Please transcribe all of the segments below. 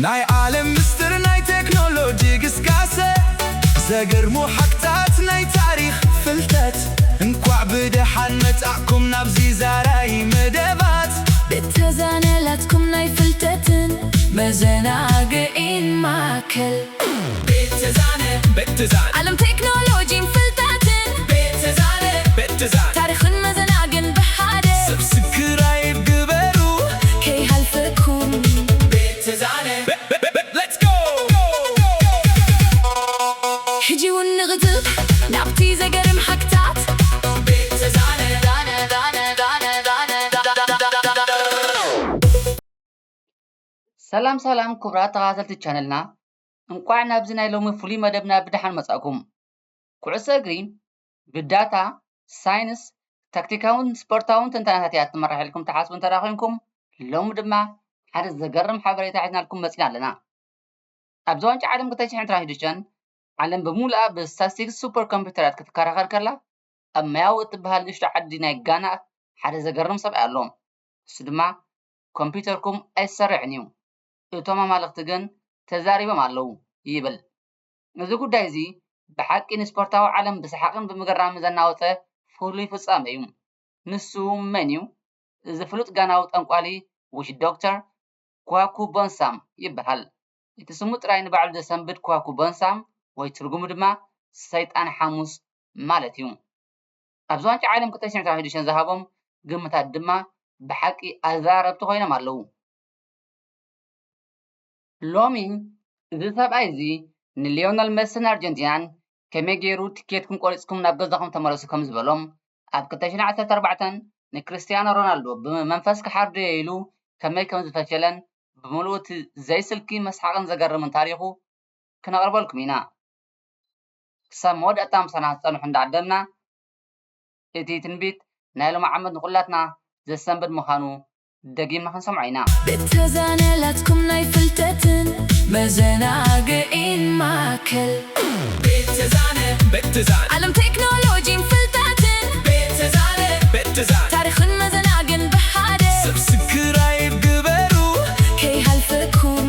ናይ ዓለም ምስጢር ናይ ቴክኖሎጂ ግስጋሰ፣ ዘገርሙ ሓቅታት ናይ ታሪኽ ፍልጠት። እንኳዕ ብደሓን መጻእኩም ናብዚ ዛራይ መደባት። ቤት ተዛነ ላትኩም ናይ ፍልጠትን መዘናግዒን ማእከል። ቤት ተዛነ፣ ቤት ተዛነ። ዓለም ቴክኖሎጂን ፍልጠትን። ቤት ተዛነ፣ ቤት ተዛነ። ታሪኽን መዘናግን ብሓደ። ሰብስክራይብ ግበሩ። ከይሃልፈኩም። ቤት ተዛነ። Let's go! ሕጂ እውን ንቕጽል ናብቲ ዘገርም ሓቅታት። ቤት ተዛነ። ሰላም ሰላም ክቡራት ተኸታተልቲ ቻነልና፣ እንቋዕ ናብዚ ናይ ሎሚ ፍሉይ መደብና ብደሓን መጻእኩም። ኩዕሶ እግሪ ብዳታ፣ ሳይንስ፣ ታክቲካውን ስፖርታውን ትንተናታት እያ ትመራሕ ኢልኩም ትሓስቡ እንተ ደኣ ኮይንኩም፣ ሎሚ ድማ ሓደ ዘገርም ሓበሬታ ሒዝናልኩም መጺና ኣለና። ኣብዚ ዋንጫ ዓለም ክልተ ሽሕን ዕስራን ሽዱሽተን፣ ዓለም ብምሉኣ ብስታትስቲክስ ሱፐር ኮምፒውተራት ክትከራኸር ከላ፣ ኣብ ማያዊ እትበሃል ንእሽቶ ዓዲ ናይ ጋና ሓደ ዘገርም ሰብኣይ ኣሎ። እሱ ድማ፣ ኮምፒውተርኩም ኣይሰርሕን እዩ፣ እቶም ኣማልኽቲ ግን ተዛሪቦም ኣለዉ ይብል። እዚ ጉዳይ እዚ ብሓቂ ንስፖርታዊ ዓለም ብሰሓቕን ብምግራምን ዘናወጸ ፍሉይ ፍጻመ እዩ። ንሱ መን እዩ? እዚ ፍሉጥ ጋናዊ ጠንቋሊ፣ ዊች ዶክተር፣ ኳኩ ቦንሳም ይበሃል። እቲ ስሙ ጥራይ ንባዕሉ ዘሰንብድ ኳኩ ቦንሳም ወይ ትርጉሙ ድማ ሰይጣን ሓሙስ ማለት እዩ። ኣብዚ ዋንጫ ዓለም ክልተ ሽሕን ዕስራን ሽዱሽተን ዝሃቦም ግምታት ድማ ብሓቂ ኣዘራረብቲ ኮይኖም ኣለዉ። ሎሚ እዚ ሰብኣይ እዚ ንሊዮነል መሲን ኣርጀንቲናን ከመይ ገይሩ ትኬትኩም ቆሪፅኩም ናብ ገዛኹም ተመለሱ ከም ዝበሎም፣ ኣብ ክልተ ሽሕን ዓሰርተ ኣርባዕተን ንክርስቲያኖ ሮናልዶ ብመንፈስ ክሓርዶ እየ ኢሉ ከመይ ከም ዝፈሸለን ብምሉኡ እቲ ዘይስልኪ መስሓቕን ዘገርምን ታሪኹ ክነቕርበልኩም ኢና። ክሳብ መወዳእታ ምሳና ክትጸንሑ እንዳዓደምና፣ እቲ ትንቢት ናይ ሎሚ ዓመት ንኹላትና ዘሰንብድ ምዃኑ ደጊምና ክንሰምዖ ኢና። ቤት ተዛነ ላትኩም ናይ ፍልጠትን መዘናግዒን ማእከል። ቤት ተዛነ፣ ቤት ተዛነ። ዓለም ቴክኖሎጂን ፍልጠትን። ቤት ተዛነ፣ ቤት ተዛነ። ታሪኽን መዘናግን ብሓደ። ሰብስክራይብ ግበሩ። ከይሃልፈኩም።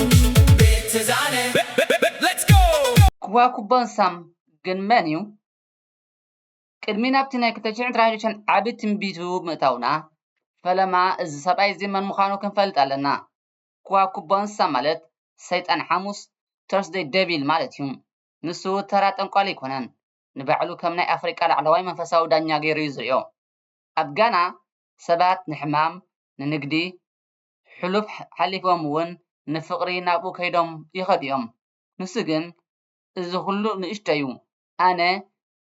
ቤት ተዛነ። ቤ-፣ ቤ-፣ ቤ-፣ ቤ-፣ let's go! ክዋኩቦን ሳም ግን መን እዩ? ቅድሚ ናብቲ ናይ ክልተ ሽሕን ዕስራን ዓቢ ትንቢቱ ምእታውና፣ ፈለማ እዚ ሰብኣይ እዚ መን ምዃኑ ክንፈልጥ ኣለና። ክዋኩቦ እንስሳ ማለት ሰይጣን ሓሙስ፣ ተርስደይ ደቪል፣ ማለት እዩ። ንሱ ተራ ጠንቋሊ ኣይኮነን። ንባዕሉ ከም ናይ ኣፍሪቃ ላዕለዋይ መንፈሳዊ ዳኛ ገይሩ እዩ ዝርእዮ። ኣብ ጋና ሰባት ንሕማም፣ ንንግዲ፣ ሕሉፍ ሓሊፎም እውን ንፍቕሪ ናብኡ ከይዶም ይኸዱ እዮም። ንሱ ግን፣ "እዚ ኹሉ ንእሽቶ እዩ፣ ኣነ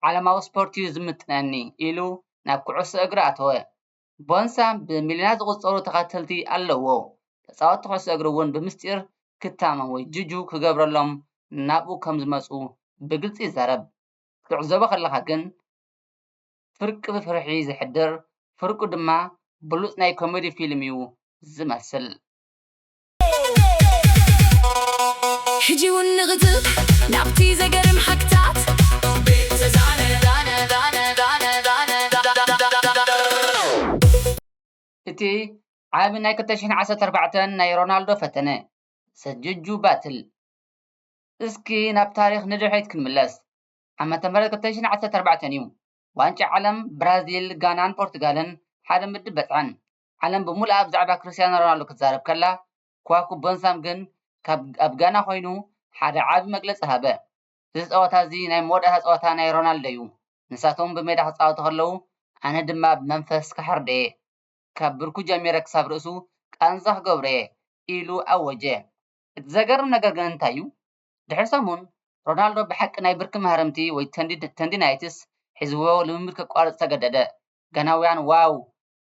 ዓለማዊ ስፖርት እዩ ዝምጥነኒ" ኢሉ ናብ ኩዕሶ እግሪ ኣተወ። ቦንሳ ብሚልዮናት ዝቑጸሩ ተኸተልቲ ኣለዎ። ተጻወትቲ ኩዕሶ እግሪ እውን ብምስጢር ክታመም ወይ ጅጁ ክገብረሎም ናብኡ ከም ዝመጹ ብግልጺ ይዛረብ። ክትዕዘቦ ከለኻ ግን፣ ፍርቂ ብፍርሒ ዘሕድር፣ ፍርቁ ድማ ብሉጽ ናይ ኮሜዲ ፊልም እዩ ዝመስል። ሕጂ እውን ንቕጽል ናብቲ ዘገርም ሓቅታት። እቲ ዓቢ ናይ ክልተ ሽሕን ዓሰርተ ኣርባዕተን ናይ ሮናልዶ ፈተነ፣ ሰጅጁ ባትል። እስኪ ናብ ታሪኽ ንድሕሪት ክንምለስ። ዓመተ ምህረት ክልተ ሽሕን ዓሰርተ ኣርባዕተን እዩ። ዋንጫ ዓለም ብራዚል፣ ጋናን ፖርቱጋልን ሓደ ምድብ በጽሐን። ዓለም ብምሉኣ ብዛዕባ ክርስትያኖ ሮናልዶ ክትዛረብ ከላ፣ ክዋክብ ቦንሳም ግን ካብ፣ ኣብ ጋና ኮይኑ ሓደ ዓቢ መግለጺ ሃበ። "እዚ ጸወታ እዚ ናይ መወዳእታ ጸወታ ናይ ሮናልዶ እዩ። ንሳቶም ብሜዳ ክጻወቱ ከለዉ፣ ኣነ ድማ ብመንፈስ ክሓርዶ እየ። ካብ ብርኩ ጀሚረ ክሳብ ርእሱ ቃንዛ ክገብሮ እየ" ኢሉ ኣወጀ። እቲ ዘገርም ነገር ግን እንታይ እዩ? ድሕሪ ሰሙን፣ ሮናልዶ ብሓቂ ናይ ብርኪ ማህረምቲ ወይ ተንዲ-፣ ተንዲናይትስ ሒዝዎ ልምምድ ከቋርጽ ተገደደ። ጋናውያን፣ "ዋው፣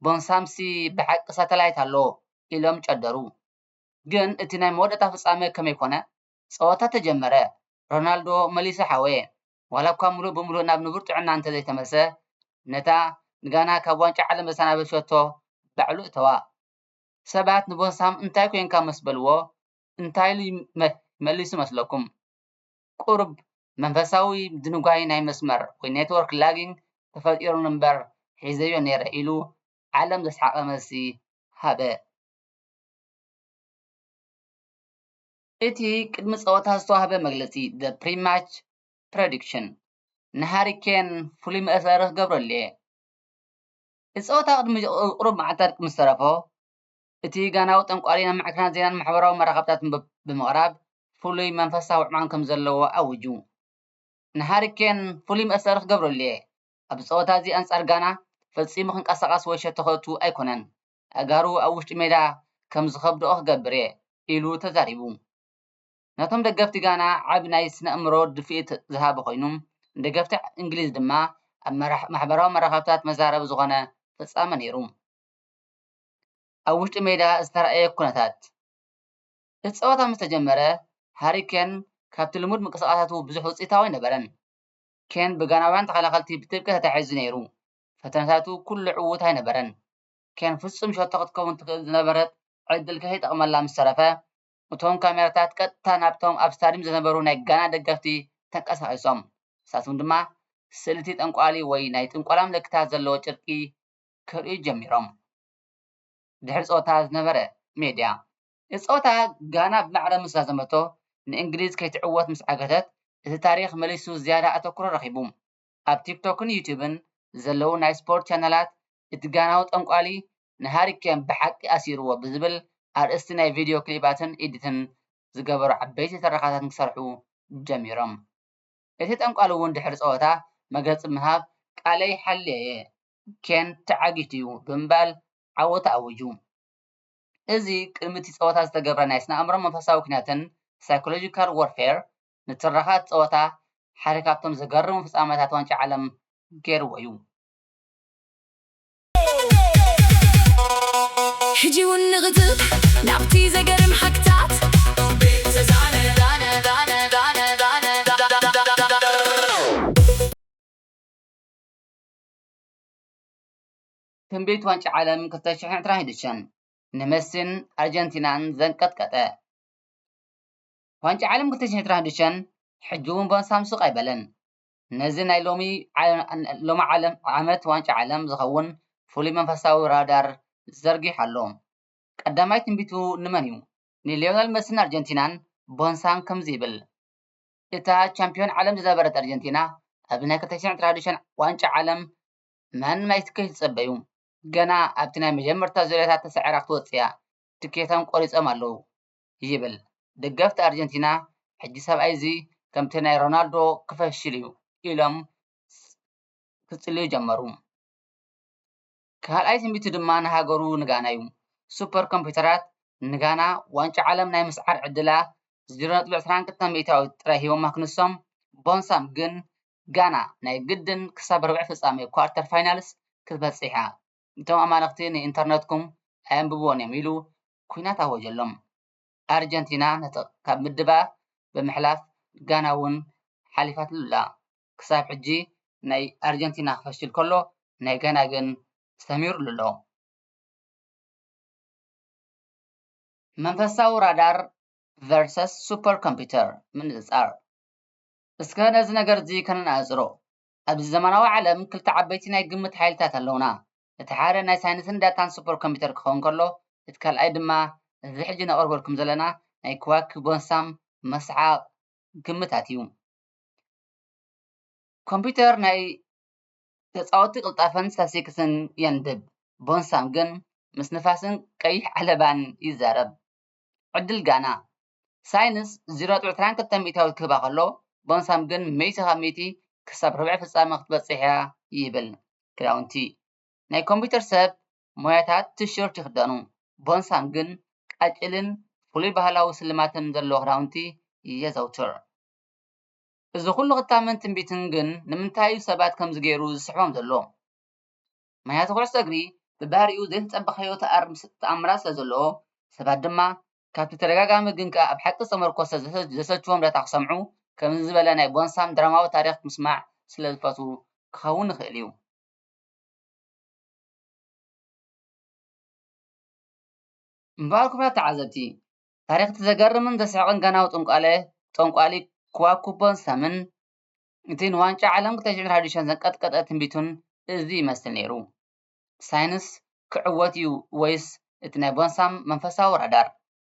ቦንሳምሲ ብሓቂ ሳተላይት ኣለዎ" ኢሎም ጨደሩ። ግን እቲ ናይ መወዳእታ ፍጻመ ከመይ ኮነ? ጸወታ ተጀመረ። ሮናልዶ መሊሱ ሓወየ። ዋላ እኳ ምሉእ ብምሉእ ናብ ንቡር ጥዕና እንተዘይተመልሰ፣ ነታ ንጋና ካብ ዋንጫ ዓለም ዘሰናበተቶ ባዕሉ እተዋ። ሰባት ንቦንሳም "እንታይ ኮንካ?" ምስ በልዎ፣ እንታይ ኢሉ ይመ-፣ መሊሱ መስለኩም? ቁሩብ መንፈሳዊ ድንጓይ ናይ መስመር ወይ ኔትወርክ ላጊንግ ተፈጢሩኒ እምበር ሒዘዮ ነይረ ኢሉ ዓለም ዘስሓቐ መልሲ ሃበ። እቲ ቅድሚ ጸወታ ዝተዋህበ መግለጺ፣ The Pre-Match Prediction፣ ንሃሪ ኬን ፍሉይ መእሰሪ ክገብረሉ እየ። እቲ ጸወታ ቅድሚ ቁሩብ መዓልታት ምስ ተረፎ፣ እቲ ጋናዊ ጠንቋሊ ናብ ማዕከናት ዜናን ማሕበራዊ መራኸብታትን ብ-፣ ብምቕራብ ፍሉይ መንፈሳዊ ዕማም ከም ዘለዎ ኣዊጁ። ንሃሪ ኬን ፍሉይ መእሰሪ ክገብረሉ እየ። ኣብ ጸወታ እዚ ኣንጻር ጋና ፈጺሙ ክንቀሳቐስ ወይ ሸቶ ከእቱ ኣይኮነን። ኣእጋሩ ኣብ ውሽጢ ሜዳ ከም ዝኸብድኦ ክገብር እየ፣ ኢሉ ተዛሪቡ። ነቶም ደገፍቲ ጋና ዓቢ ናይ ስነ-ኣእምሮ ድፍኢት ዝሃበ ኮይኑ፣ ንደገፍቲ እንግሊዝ ድማ ኣብ መራሕ-፣ ማሕበራዊ መራኸብታት መዛረቢ ዝኾነ ፍጻመ ነይሩ። ኣብ ውሽጢ ሜዳ ዝተራእየ ኩነታት። እቲ ጸወታ ምስ ተጀመረ፣ ሃሪ ኬን ካብቲ ልሙድ ምንቅስቓሳቱ ብዙሕ ውጽኢታዊ ኣይነበረን። ኬን ብጋናውያን ተኸላኸልቲ ብጥብቂ ተታሒዙ ነይሩ። ፈተነታቱ ኩሉ ዕዉት ኣይነበረን። ኬን ፍጹም ሸቶ ክትከውን ትኽእል ዝነበረት ዕድል ከይጠቕመላ ምስ ተረፈ፣ እቶም ካሜራታት ቀጥታ ናብቶም ኣብ ስታድዩም ዝነበሩ ናይ ጋና ደገፍቲ ተንቀሳቒሶም። ንሳቶም ድማ ስእሊ እቲ ጠንቋሊ ወይ ናይ ጥንቆላ ምልክታት ዘለዎ ጨርቂ ከርእዩ ጀሚሮም። ድሕሪ ጸወታ ዝነበረ ሜድያ። እቲ ጸወታ ጋና ብማዕረ ምስ ዛዘመቶ፣ ንእንግሊዝ ከይትዕወት ምስ ዓገተት፣ እቲ ታሪኽ መሊሱ ዝያዳ ኣተኩሮ ረኺቡ። ኣብ ቲክቶክን ዩቱብን ዘለዉ ናይ ስፖርት ቻነላት፣ እቲ ጋናዊ ጠንቋሊ ንሃሪ ኬን ብሓቂ ኣሲርዎ ብዝብል ኣርእስቲ ናይ ቪድዮ ክሊፓትን ኤዲትን ዝገበሩ ዓበይቲ ትረኻታትን ክሰርሑ ጀሚሮም። እቲ ጠንቋሊ እውን ድሕሪ ጸወታ መግለጺ ብምሃብ፣ "ቃለይ ሓልየ እየ፣ ኬን ተዓጊቱ እዩ" ብምባል ዓወት ኣዊጁ። እዚ ቅድሚ እቲ ጸወታ ዝተገብረ ናይ ስነ-ኣእምሮ መንፈሳዊ ኲናትን፣ ሳይኮሎጂካል ዋርፌር፣ ንትረኻ እቲ ጸወታ ሓደ ካብቶም ዘገርሙ ፍጻመታት ዋንጫ ዓለም ገይርዎ እዩ። ሕጂ እውን ንቕጽል ናብቲ ዘገርም ሓቅታት። ትንቢት ዋንጫ ዓለም ክልተ ሽሕን ዕስራን ሽዱሽተን ንመሲን ኣርጀንቲናን ዘንቀጥቀጠ። ዋንጫ ዓለም ክልተ ሽሕን ዕስራን ሽዱሽተን ሕጂ እውን ቦንሳም ሱቕ ኣይበለን። ነዚ ናይ ሎሚ ዓ-፣ ሎሚ ዓለም፣ ዓመት ዋንጫ ዓለም ዝኸውን ፍሉይ መንፈሳዊ ራዳር ዘርጊሑ ኣሎ። ቀዳማይ ትንቢቱ ንመን እዩ? ንሊዮነል መሲን ኣርጀንቲናን። ቦንሳም ከምዚ ይብል፣ እታ ቻምፒዮን ዓለም ዝነበረት ኣርጀንቲና ኣብ ናይ ክልተ ሽሕን ዕስራን ሽዱሽተን ዋንጫ ዓለም ማንም ኣይትከይ ትጸበዩ። ገና ኣብቲ ናይ መጀመርታ ዙርያታት ተሳዒራ ክትወጽእ እያ። ትኬቶም ቆሪጾም ኣለዉ፣ ይብል። ደገፍቲ ኣርጀንቲና፣ ሕጂ ሰብኣይ እዚ ከምቲ ናይ ሮናልዶ ክፈሽል እዩ ኢሎም ክጽልዩ ጀመሩ። ካልኣይ ትንቢቱ ድማ ንሃገሩ ንጋና እዩ። ሱፐር ኮምፒውተራት ንጋና ዋንጫ ዓለም ናይ ምስዓር ዕድላ ዜሮ ነጥቢ ዕስራን ክልተን ሚእታዊት ጥራይ ሂቦማ ክንሶም፣ ቦንሳም ግን ጋና ናይ ግድን ክሳብ ርብዒ ፍጻሜ፣ ኳርተር ፋይናልስ፣ ክትበጽሕ እያ። እቶም ኣማለኽቲ ንኢንተርነትኩም ኣየንብብዎን እዮም ኢሉ ኲናት ኣወጀሎም። ኣርጀንቲና ነቲ ካብ ምድባ ብምሕላፍ ጋና እውን ሓሊፋትሉ ኣላ። ክሳብ ሕጂ ናይ ኣርጀንቲና ክፈሽል ከሎ፣ ናይ ጋና ግን ሰሚሩሉ ኣሎ። መንፈሳዊ ራዳር ቨርሰስ ሱፐር ኮምፒውተር ምንጽጻር። እስከ ነዚ ነገር እዚ ከነነጻጽሮ። ኣብዚ ዘመናዊ ዓለም ክልተ ዓበይቲ ናይ ግምት ሓይልታት ኣለዉና። እቲ ሓደ ናይ ሳይንስን ዳታን ሱፐር ኮምፒውተር ክኸውን ከሎ፣ እቲ ካልኣይ ድማ እዚ ሕጂ ነቕርበልኩም ዘለና ናይ ከዋክብ ቦንሳም መስሓቕ ግምታት እዩ። ኮምፒውተር ናይ ተጻወትቲ ቅልጣፈን ስታስቲክስን የንብብ፣ ቦንሳም ግን ምስ ንፋስን ቀይሕ ዓለባን ይዛረብ። ዕድል ጋና። ሳይንስ ዜሮ ነጥቢ ዕስራን ክልተን ሚእታዊት ክህባ ከሎ፣ ቦንሳም ግን ሚእቲ ካብ ሚእቲ ክሳብ ርብዒ ፍጻመ ክትበጽሕ እያ ይብል። ክዳውንቲ። ናይ ኮምፒውተር ሰብ ሞያታት ቲሸርት ይኽደኑ፣ ቦንሳም ግን ቃጭልን ፍሉይ ባህላዊ ስልማትን ዘለዎ ክዳውንቲ የዘውትር። እዚ ኩሉ ክታመን ትንቢትን ግን ንምንታይ እዩ ሰባት ከምዚ ገይሩ ዝስሕቦም ዘሎ? ምኽንያቱ ኩዕሶ እግሪ ብባህሪኡ ዘይተጸበኻዮ ተኣር-፣ ተኣምራት ስለ ዘለዎ፣ ሰባት ድማ ካብቲ ተደጋጋሚ ግን ከኣ ኣብ ሓቂ ዝተመርኮሰ ዘሰ-፣ ዘሰችዎም ዳታ ክሰምዑ፣ ከምዚ ዝበለ ናይ ቦንሳም ድራማዊ ታሪኽ ምስማዕ ስለ ዝፈትዉ ክኸውን ይኽእል እዩ። እምበኣር ክቡራት ተዓዘብቲ፣ ታሪኽ እቲ ዘገርምን ዘስሕቕን ጋናዊ ጠንቋለ-፣ ጠንቋሊ ክዋኩቦን ሳምን፣ እቲ ንዋንጫ ዓለም ክልተ ሽሕን ሓሙሽተን ዘንቀጥቀጠ ትንቢቱን እዚ ይመስል ነይሩ። ሳይንስ ክዕወት እዩ ወይስ እቲ ናይ ቦንሳም መንፈሳዊ ራዳር?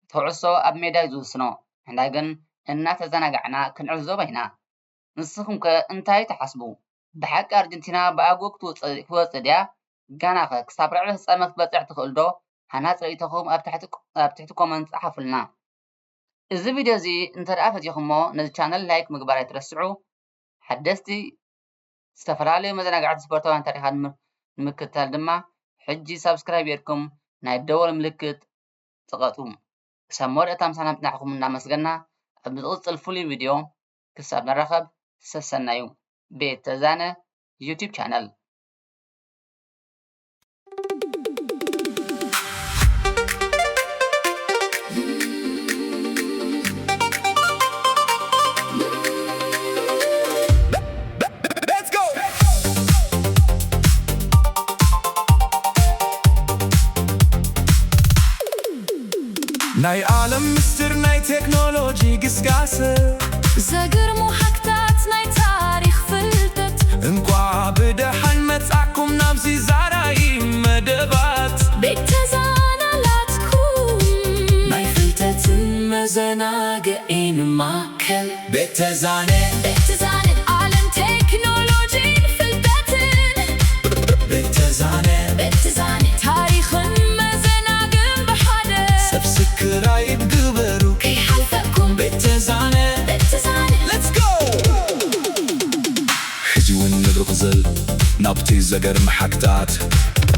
እቲ ኩዕሶ ኣብ ሜዳ እዩ ዝውስኖ። ንሕና ግን እናተዘናጋዕና ክንዕዘቦ ኢና። ንስኹም ከ እንታይ ትሓስቡ? ብሓቂ ኣርጀንቲና ብኣግኡ ክትወጽእ ክትወጽእ ድያ? ጋና ከ ክሳብ ርብዒ ፍጻመ ክትበጽሕ ትኽእል ዶ? ሃናጺ ርእይቶኹም ኣብ ትሕቲ ኣብ ትሕቲ ኮመንት ጸሓፉልና። እዚ ቪድዮ እዚ እንተ ደኣ ፈቲኹሞ ነዚ ቻነል ላይክ ምግባር ኣይትረስዑ። ሓደስቲ ዝተፈላለዩ መዘናግዕትን ስፖርታውያን ታሪኻት ንምክትታል ድማ ሕጂ ሳብስክራይብ ጌርኩም ናይ ደወል ምልክት ጽቐጡ። ክሳብ መወዳእታ ምሳና ምጽናሕኩም እናመስገና ኣብ ዝቕጽል ፍሉይ ቪድዮ ክሳብ ንራኸብ ሰሰናዩ። ቤት ተዛነ ዩቲብ ቻነል። ናይ ዓለም ምስጢር ናይ ቴክኖሎጂ ግስጋሰ። ዘገርሙ ሃክታት ናይ ታሪኽ ፍልጠት። እንቋዕ ብደሓን መጻእኩም ናብዚ ዛራይ መደባት። ቤት ተዛናላትኩም ናይ ፍልጠትን መዘናግዒን ማእከል። ቤት ተዛነ። ቤት ተዛነ። ዓለም ቴክኖሎጂን ፍልጠትን። ቤት ተዛነ። ቤት ተዛነ። ታሪኽን መዘናግዕን ብሓደ። ሰብስክራይብ ግበሩ። ከይሓልፈኩም። ቤት ተዛነ። ቤት ተዛነ። Let's go! ሕጂ እውን ንብርኽ ዘል ናብቲ ዘገርም ሓክታት።